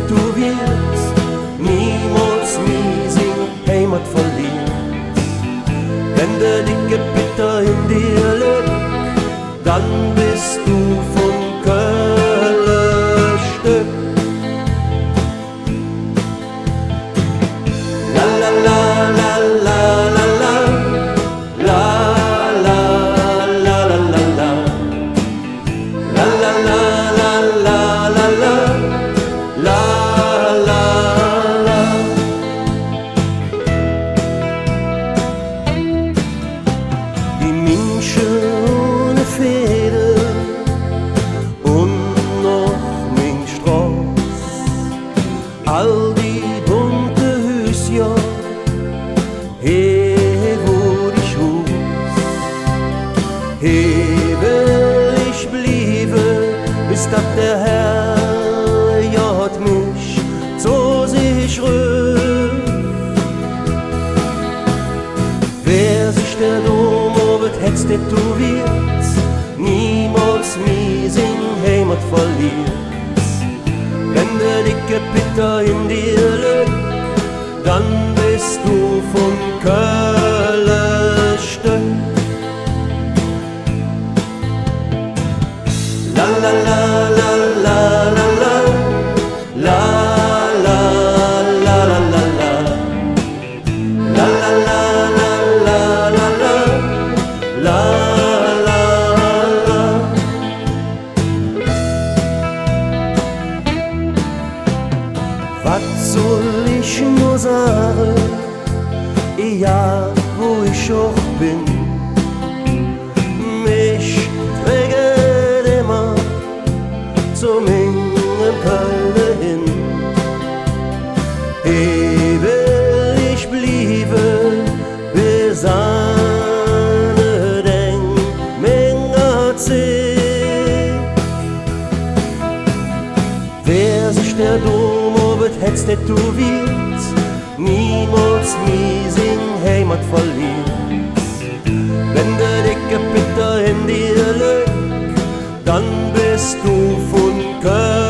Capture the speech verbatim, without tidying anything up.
Do weeds niemols mih sing Heimat verließ. Wenn der dicke Pitter en dir lück, dann bes do vun Kölle Stück. La, la, la, la, la, la, la. La, la, la, la, la, la, la. La, la, la, la, la, la, la. La, la, la. Die Minsche ohne Feder un noch ming Stroß. All die bunte Hüscher, he, wo ich huus. He well ich blieve, bes dat der Herrgodd mich zo sich röf. Wär sich der Dom op et Hätz tätowiert, niemols mih sing Heimat verließ. Wenn der dicke Pitter en dir lück, dann bes do vun Kölle Stück. La, la, la, la, la, la, la. La, la, la, la, la, la. La, la, la, la, la, la, la. La, la, la. Wat soll ich nor sage, egal wo ich och ben? Mich dräget et immer zo mingem Kölle hin. He well ich blieve, bes an et Eng minger Zeeg. Wär sich der Dom op et Hätz tätowiert, niemols mih sing Heimat verließ. Wenn der dicke Pitter en dir lück, dann bes do vun Kölle